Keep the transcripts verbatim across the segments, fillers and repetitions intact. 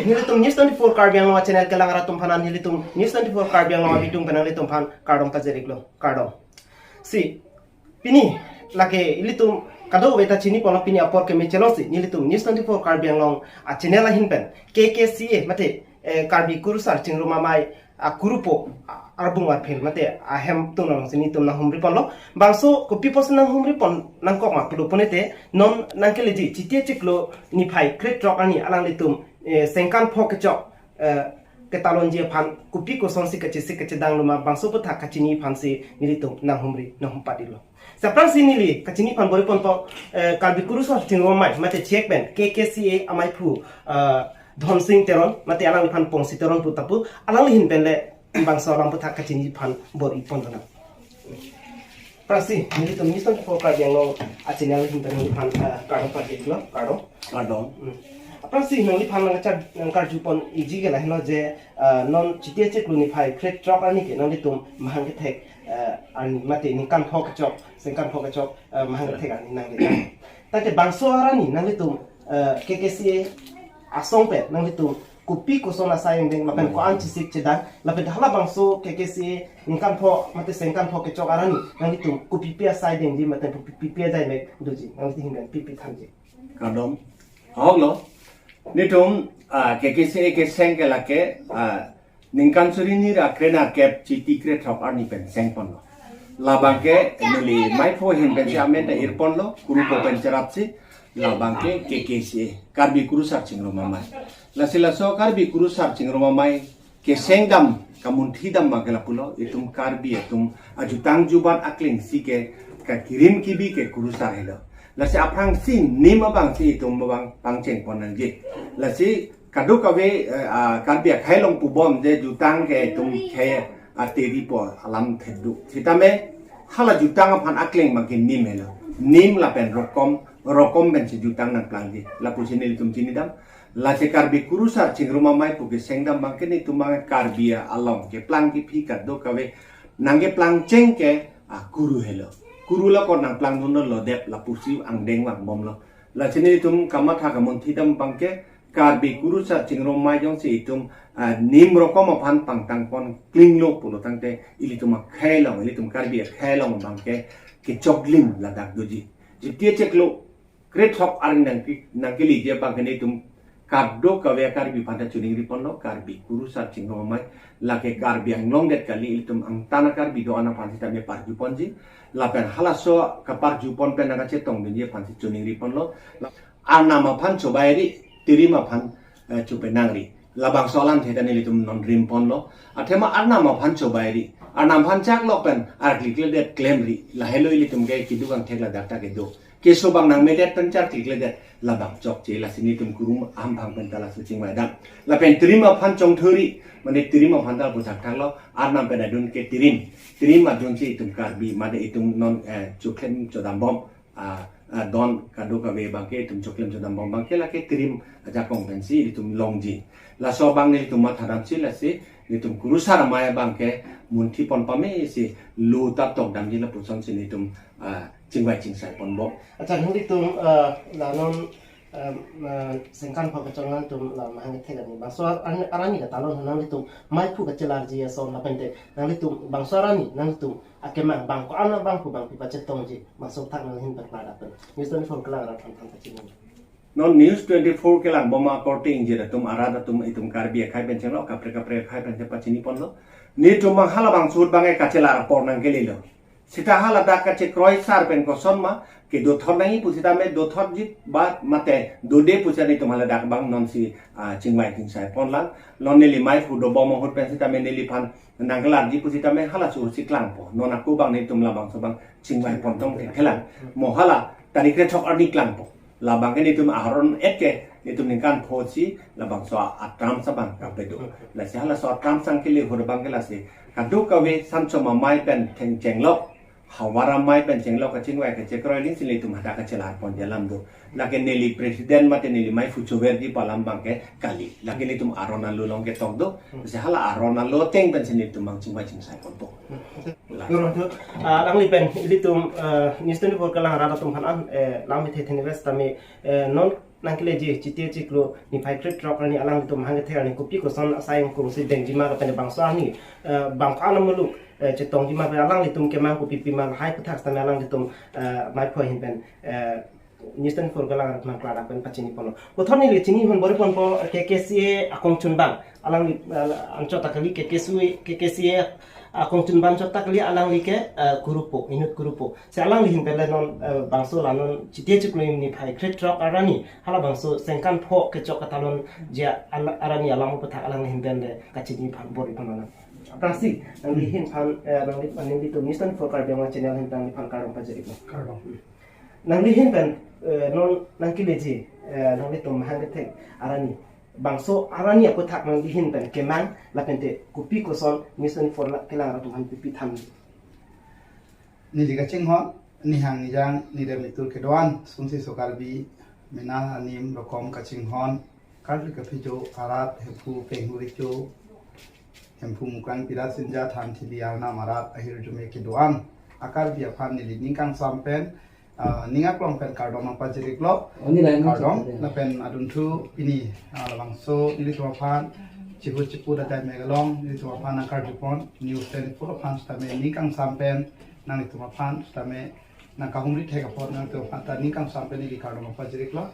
Nelitum News twenty-four Karbi Anglong a-channel kelang arat atum aphan, nelitum News twenty-four Karbi Anglong abidung pen nanglitum aphan kardom pajir-iklo, kardom. Si, pini lake ilitum kadokave ta chiniponlo, pini apor keme chelongsi nelitum News twenty-four Karbi Anglong a-channel ahin pen K K C A mate, eh, Karbi Kurusar Chingrum Amei akurupo, a-, arbung arphel mate ahem atum alongsi nelitum nanghumriponlo. Bangso kopi apotsi nanghumripon nangkok ma pulo pune te, non nangkeleji Chiti achiklo niphai krethrok arni alanglitum, eh, sengkan pho kechok, eh, ketalonji aphan kopi kosonsi kachesik kachedanglo ma, bangso aphuthak kachini aphansi nelitum nanghumri nanghumpat-iklo. Si aphrangsi neli kachini aphan bor-iponpo, eh, Karbi Kurusar Chingrum Amei mate chek pen K K C A amaiphu, eh, Dhonsing Teron mate alangliphan Pongsi Teron pu ta pu, alangli ahin pen le bangso alam aphuthak kachini aphan bor-iponpo na. Aphrangsi nelitum News twenty-four Karbi Anglong a-channel ahin pen nangliphan, eh, kardom pajir-iklo, kardom. Kardom. Hmm. Aphrangsi nangliphan nangkachar nangkarjupon-ikji ke lahenlo je, eh, non Chiti achiklo niphai krethrok arni ke nanglitum mahang kethek, eh, arni mate ningkan pho kechok, sengkan pho kechok, eh, mahang kethek arni nangli. Tangte bangso arni nanglitum, eh, K K C A asong pen nanglitum kopi koson asai angdeng lapen ko-an chesik chedang lapen halabangso K K C A ningkan pho mate sengkan pho kechok arni nanglitum kopipi asai dengji mate kopipi ajai mek doji, nanglitum ahin pen pipi thanji? Kardom. Ahoklo. Nelitum, ah, K K C A keseng ke lake, ah, ningkan suri hini ra krenerkep Chiti krethrok arni pen sengponlo. Labang ke neli maiphu ahin pensi amen ta irponlo, kurupo pen cherapsi, labang ke K K C A, Karbi Kurusar Chingrum Amei. Lasi laso Karbi Kurusar Chingrum Amei kesengdam, kamunthidam abang ke lapulo, itum Karbi atum ajutang jubat akleng si ke kakirim kibi ke kurusar helo. Lasi aphrangsi nim abangsi itum abang pangchengpon nangji. Lasi kadokave, eh, ah, Karbi akhei along pubom je jutang ke itum khei atiri po alam theduk. Sitame hala jutang aphan akleng abang ke nim helo. Nim lapen rokom, rokom pensi jutang nangplangji. Lapusi nelitum chinidam. Lasi Karbi Kurusar Chingrum Amei pu kesengdam abang ke nelitum abang Karbi along keplang kephi kadokave nangkeplang cheng ke, ah, kuru helo. Kuru lo ko nangplangdunlo, lodep lapusi angdeng vangbomlo. Lasi nelitum kamatha kamunthidam abang ke Karbi Kurusar Chingrum Amei jongsi itum, ah, nim rokom aphan pangtangpon klinglo pulo tangte ilitum akhei along, ilitum Karbi akhei along abang ke kechoklim ladak doji. Chiti achiklo krethrok arni nangke-, nangkeleji abang ke nelitum kadokave Karbi aphan ta choningriponlo, Karbi Kurusar Chingrum Amei lake Karbi Anglong det kali, ilitum angtan a-Karbi do-an aphan sitame parjuponji. Lapen halaso kaparjupon pen nangkachetongdunji aphansi choningriponlo. La-, arnam aphan chobairi, tirim aphan, eh, chopenangri. Labangso alamthe ta nelitum non rimponlo. Athema arnam aphan chobairi, arnam aphan chaklok pen arklikledet klemri, lahelo ilitum ke keduk angthek ladak ta kedo. Keso abang nangmedet pen charklikledet, labang chokche, lasi nelitum kurum ahamphang pen ta laso chingvaidam. Lapen tirim aphan chongthuri, mane tirim aphan ta lapu thakthaklo, arnam pen adun ke tirim. Tirim adunsi itum Karbi, mane itum non, eh, choklem chodambom, ah, ah, don kadokave abang ke itum choklem chodambom abang ke lake tirim ajakong pensi itum longji. Laso abang nelitum mathadamsi lasi nelitum Kurusar Amei abang ke munthipon pamesi lo ta tokdamji lapusonsi nelitum, ah, chingvai chingsaiponbom. Accha, nanglitum, eh, la non, eh, eh, sengkan pho kechok nanglitum la mahang kethek arni, bangso ar-, arni katalon nanglitum maiphu kachelarji ason lapen te nanglitum bangso arni nanglitum akemang abang ko-an abangphu abangpi pachetongji, bangso aphuthak nangli ahin pen klardak pen. News twenty-four kelang arat aphan than kachini. Non News twenty-four kelangbom akorte ingjir atum, arat atum, itum Karbi akhei pen chenglok, kaprek kaprek akhei pen chepachiniponlo. Nelitum abang halabangso ahut abang ke kachelar apor nangkelelo. Sita haladak kachekroi sar pen koson ma, kedothot nangji pusitame dothotji ba mate dode pusi nelitum haladak abang nonsi, ah, chingvai chingsaiponlang. Non neli maiphu dobom ahut pen sitame neliphan nangkelarji pusitame halaso ahutsi klangpo. Non ako abang nelitum labangso abang chingvai pontong thekthe lang. Mo hala tarik kre-thok arni klangpo. Labang ke nelitum aron et ke nelitum ningkan pho si labangso a-terms abang kapedo. Lasi halaso a-terms angkele ahut abang ke lasi kadokave Sanchom Amei pen thengchenglok, Havar Amei pen chenglok kachingvai kachekroi aling si nelitum hadak kachelarponji alam do. Lake neli president mate neli maiphu choverji pu alam abang ke kali. Lake nelitum aron alo along ketok do. Lasi hala aron alo ateng pensi nelitum abang chingvai chingsaiponpo. Guru, ah, alangli pen ilitum, eh, News twenty-four kelang arat atum aphan an, eh, lang mithe theni ves tame, eh, non Nangkeleji, Chiti achiklo niphai krethrok arni alanglitum mahang kethek arni kopi koson asai ingkung si dengjima lapen bangso arni, eh, bang ko-an amuluk, eh, chetongjima pen alanglitum kemang kopi pima lahai aputhak sitame alanglitum, eh, mei phoi ahin pen, eh, News twenty-four kelang arat mang klar pen pachini ponlo. Puthot neli chinihon bor-i ponpo K K C A akongchunbang. Alangli, eh, anchot ta kali K K C A, K K C A akongchunbang anchot ta kali alangli ke, eh, kurupo, inut kurupo. Si alangli ahin pen le non, eh, bangso la non Chiti achiklo niphai krethrok arni, halabangso sengkan pho kechok katalon jia al-, arni alam aputhak alangli ahin pen le kachini phan bor-i ponlo. Aphrangsi, nangli ahin pen, eh, nangli, nanglitum News twenty-four Karbi Anglong channel ahin pen nangli aphan kardom pajir-iklo. Kardom. Nangli ahin pen, eh, non nangkeleji, eh, nanglitum mahang kethek arni. Bangso arni aputhak nangli ahin pen kemang lapente kopi koson News twenty-four la kelang arat atum aphan pipi than. Neli kachinghon, nihang nijang, nirem nitur kedo-an, sungsi so Karbi, mena anim rokom kachinghon, Karbi kaphejo arat, Hemphu Penghu Recho, Hemphu Mukrang Pira Sinja, Than Thili Arnam arat, ahirjume kedo-an a-Karbi aphan neli ning kangsam pen, ah, ning aklong pen kardom nangpajir-iklo. Oh, neli line kardom, chot, ya. Lapen adunthu pini, ah, labangso nelitum aphan chihut chiput adai megalong, nelitum aphan nangkarjupon, News twenty-four aphan sitame ning kangsam pen, nanglitum aphan sitame nangkahumri thek apot nangtum aphan ta ning kangsam pen neli kardom nangpajir-iklo.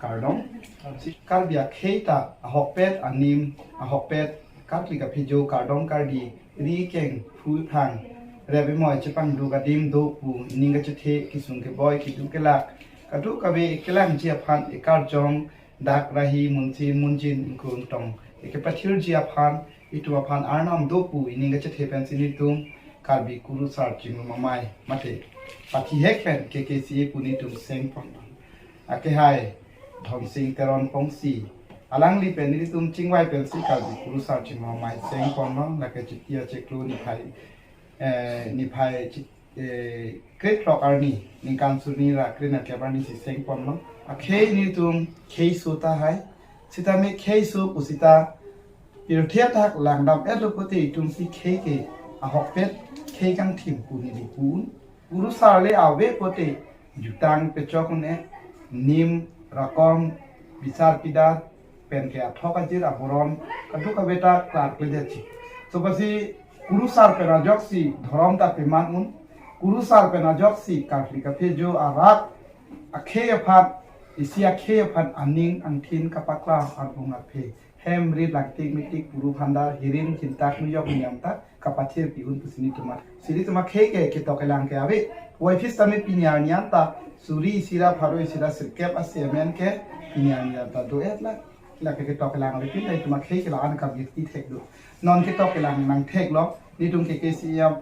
Kardom. Si Karbi akhei ta ahokpet, anim ahokpet, Karbi kaphejo, kardom kardi, ri keng, phu phang, rep imoi chepangduk adim do pu, ining kachethe, kesung keboi, keduk kelak, kadokave ekelangji aphan, ekarjong, dak rahi, munsi munjin, ingkung tong ekepathirji aphan, itum aphan Arnam do pu ining kachethe pensi nelitum Karbi Kurusar Chinglum Amei mate pathihek pen K K C A pu nelitum seng pon. Akehai Dhonsing Teron Pongsi, alangli pen nelitum chingvai pensi Karbi Kurusar Chinglum Amei seng ponlo, lake Chiti achiklo niphai, eh, niphai chi-, eh, krethrok arni, ningkan suri ra krenerkep arni si seng ponlo. Akhei nelitum khei so tahai. Sitame khei so pu sita pirthe athak langdam-etlo pote itum si khei ke ahokpet, khei kangthim pu neli pu-un. Kurusar le ave pote jutang pechok un-e, nim, rakom, bisar pidar, pen ke athok ajir aboron kadokave ta klarkledetji. So basi Kurusar pen ajoksi dhorom ta peman un, Kurusar pen ajoksi Karbi kaphejo arat akhei aphan, isi akhei aphan aning angthin kapaklang aphan ung aphe, hem rit langtik mitik puru phandar hirin chintak nujok niam ta kapathir pi-un pusi nelitum a-, si nelitum akhei ke ketok kelang ke ave. Wai phis tame pini arni an ta suri isi ra pharo isi ra sirkep a-C M N ke pini arni an ta do-et la. Lake ketok kelang ave pin nelitum akhei ke la-an kabirti thek do. Non ketok kelang nangtheklo, nelitum K K C A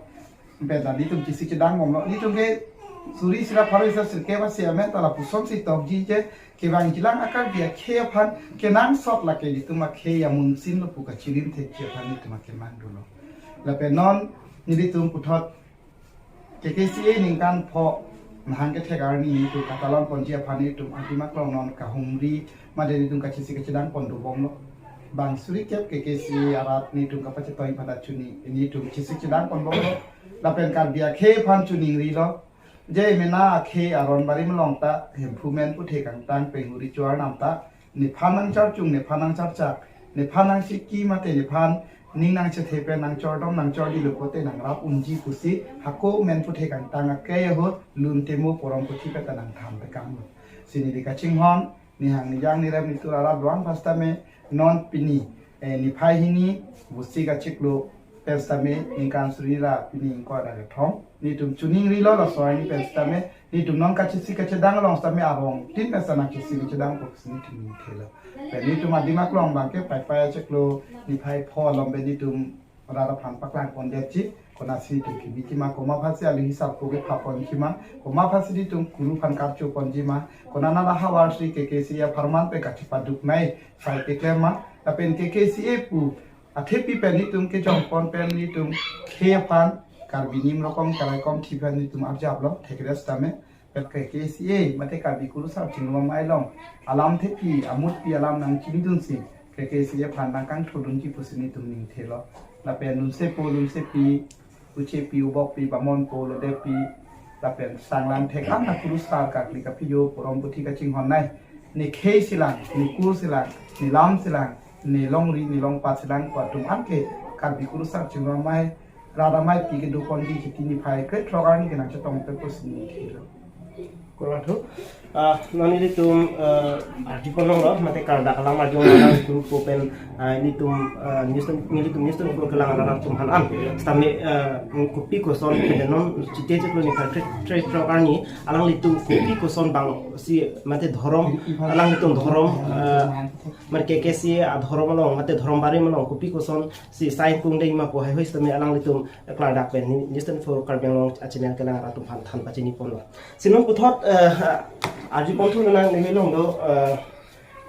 pen ta nelitum chesik chedang bomlo. Nelitum ke suri isi ra pharo isi ra sirkep a-C M N ta lapuson si tokji je kevangjilang a-Karbi akhei aphan kenangsot lake nelitum akhei amunsin lo pu kachirim thekji aphan nelitum akemang dolo. Lapen non nelitum puthot K K C A ningkan pho mahang kethek arni nelitum katalon ponji aphan nelitum adim aklong non kahumri mate nelitum kachesik kachedang pon dobomlo. Bang suri kep K K C A arat nelitum kapachetoi pada chuni nelitum chesik chedang ponbomlo. Lapen Karbi akhei aphan choningrilo. Je mena akhei aron barim along ta Hemphu men puthe kangtang Penghu Recho Arnam ta nephan nangcharchung, nephan nangcharchak, nephan nangchiki mate nephan ning nangchethe pen nangchordom nangchordi lo pote nangrap unji pusi hako men puthe kangtang akei ahut lun temo porom puthi pen ta nangthan pekanglo. Si neli kachinghon, nihang nijang nirem nitur arat do-an aphan sitame non pini, eh, niphai hini Vosik achiklo pen sitame ningkan suri ra pini ingkoi ra kethom nelitum choningrilo, laso arni pen sitame nelitum non kachesik kachedang along sitame arong tin pen sitame kachesik kachedang pusi nelitum ningthelo. Pen nelitum adim aklong bang ke Paipai achiklo niphai pho alom pen nelitum rat aphan paklang pondetji, konatsi nelitum kimi kima, komat aphansi alu hisap ko kepha ponji ma, komat aphansi nelitum kuru aphan karcho ponji ma, konat nat ahavar si K K C A apharman pen kachepaduk nai sai keklem ma, lapen K K C A pu athepi pen nelitum kejong pon pen nelitum khei aphan Karbi nim rokom karaikom thi pen nelitum arjaplo, thekre sitame pen K K C A mate Karbi Kurusar Chinglum Amei along alam thepi amutpi alam nangchingdunsi K K C A aphan nangkangthodunji pusi nelitum ningthelo. Lapen lunsepo lunsepi, uchepi ubokpi, bamonpo lodepi, lapen sanglang thek an a-Kurusar Karbi kaphejo porom puthi kachinghon nai Ne khei silang, ne kur silang, ne lam silang, ne longri, ne longpat silang, ko atum an ke Karbi Kurusar Chingrumamei, Radamai pi kedo ponji Chiti niphai krethrok arni kenang chetong pe pusi ne khei lo. Kurvangthu. Ah, non nelitum, ah, arjupon longlo, mate kardak alam arjupon longlo, group pen, ah, nelitum, ah, news, nelitum news pen kelang arat atum aphan an. Sitame, ah, kopi koson pen non Chiti achiklo niphai kre-, krethrok arni, alanglitum kopi koson bang si mate dhorom, alanglitum dhorom, ah, mate K K C adhorom along, mate dhorom barim along, kopi koson si sai kung dei ma pu haihui sitame alanglitum klardak pen ni, News twenty-four Karbi Anglong achannel kelang arat atum aphan than pachini ponlo. Si non puthot, eh, arjupon thu nang neli longdo, eh,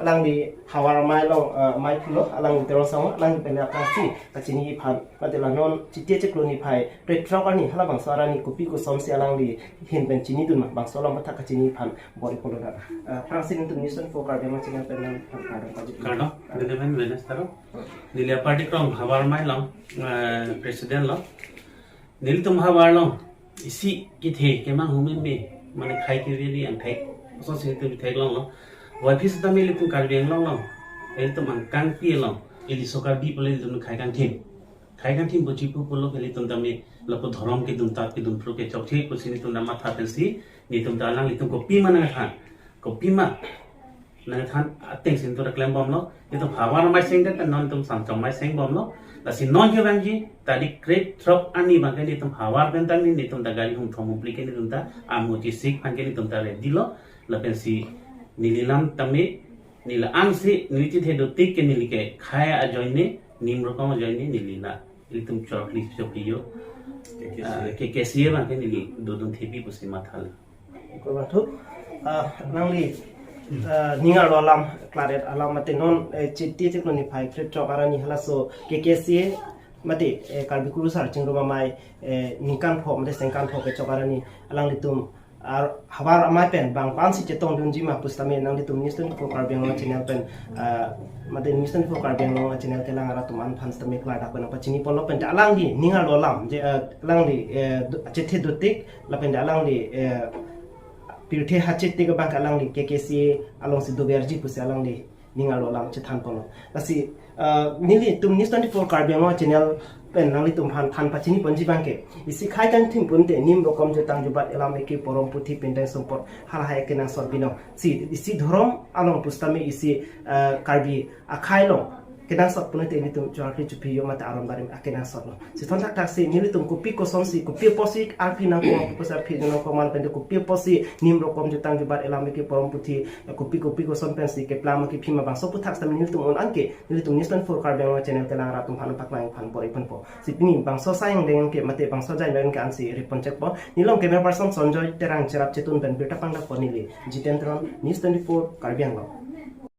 alangli Havar Amei along, eh, amei pulo, alangli Teron Sangma, alangli pen aphrangsi kachini aphan, mate la non Chiti achiklo niphai krethrok arni halabangso arni kopi koson si alangli ahin pen chinidun ma, bangso alam athak kachini aphan bor-i ponlo da. Eh, aphrangsi nelitum News twenty-four Karbi Anglong channel pen nangphan kardom pajir. Kardom, neli men Venus Taro. Neli aparty krong Havar Amei along, eh, president lo. Nelitum havar along isi kethe kemang humen me, mane khei keveri angthek, ason si nelitum theklonglo. Wai phi sitame ilitum Karbi Anglong along, ilitum angkangpi along, ili so Karbi pu le ilitum khei kangthim. Khei kangthim pu chipu pulo ke ilitum tame lapu dhorom kedun tat kedun phru kechokche pusi nelitum ta matha pensi, nelitum ta alanglitum kopima nangthan, kopima nangthan ateng si nelitum ta klem bomlo. Nelitum Havar Amei seng ke non nelitum Samchong Amei seng bomlo. Lasi non kevangji tarik krethrok arni abangke nelitum havar pen tame nelitum ta gari hum thom hum phli ke nelitum ta amu chisik aphan ke nelitum ta ready lo. Lapensi neli lam tame, neli la-an si, neli chethe dotik ke neli ke khei ajoine, nim rokom ajoine neli la, ilitum chorkli chopio, K K C A. Ah, K K C A abangke neli dodun thepi pusi mathalo. Kurvangthu, ah, nangli, ah, ning arlo alam, klaret alam mate non, eh, Chiti achiklo niphai krethrok arni halaso K K C A mate, eh, Karbi Kurusar Chingrumamei, eh, ningkan pho mate sengkan pho kechok arni alanglitum ar Havar Amei pen bang aphan si chetongdunji ma pusitame nanglitum News twenty-four Karbi Anglong channel pen, ah, mate News twenty-four Karbi Anglong channel kelang arat atum an aphan sitame klardak pen pachini ponlo pen ta alangli ning arlo alam je, ah, alangli, eh, do-, chethe dotik lapen ta alangli, eh, pirthe hachetik abangke alangli K K C A alongsi doverji pusi alangli ning arlo alam chethan ponlo. Lasi, ah, nelitum News twenty-four Karbi Anglong channel pen nanglitum aphan than pachini ponji abangke, isi khei kangthim pute nim rokom jutang jubat elam eke porom puthi pindeng sumpot halahai kenangsot binong. Si isi dhorom along pusitame isi, ah, Karbi akhei along kenangsot pute nelitum chorkli chopio mate aron barim akenangsot lo. Si thon thakthak si nelitum kopi koson si, kopi apotsi arphi nangkok, kopi apotsi arphi nangkok, mal pen kopi apotsi nim rokom jutang jubat elam eke porom puthi, kopi kopi koson pensi keplang ma kephi ma bangso aputhak sitame nelitum un-an ke nelitum News twenty-four Karbi Anglong channel kelang arat atum aphan paklang aphan bor-i ponpo. Si pini bangso asai angdeng ke mate bangso ajai angdeng ke ansi ri pon chekpo. Neli along camera person Sonjoy Terang cherap chetun pen birta pangdakpo neli Jiten Teron, News twenty-four Karbi Anglong.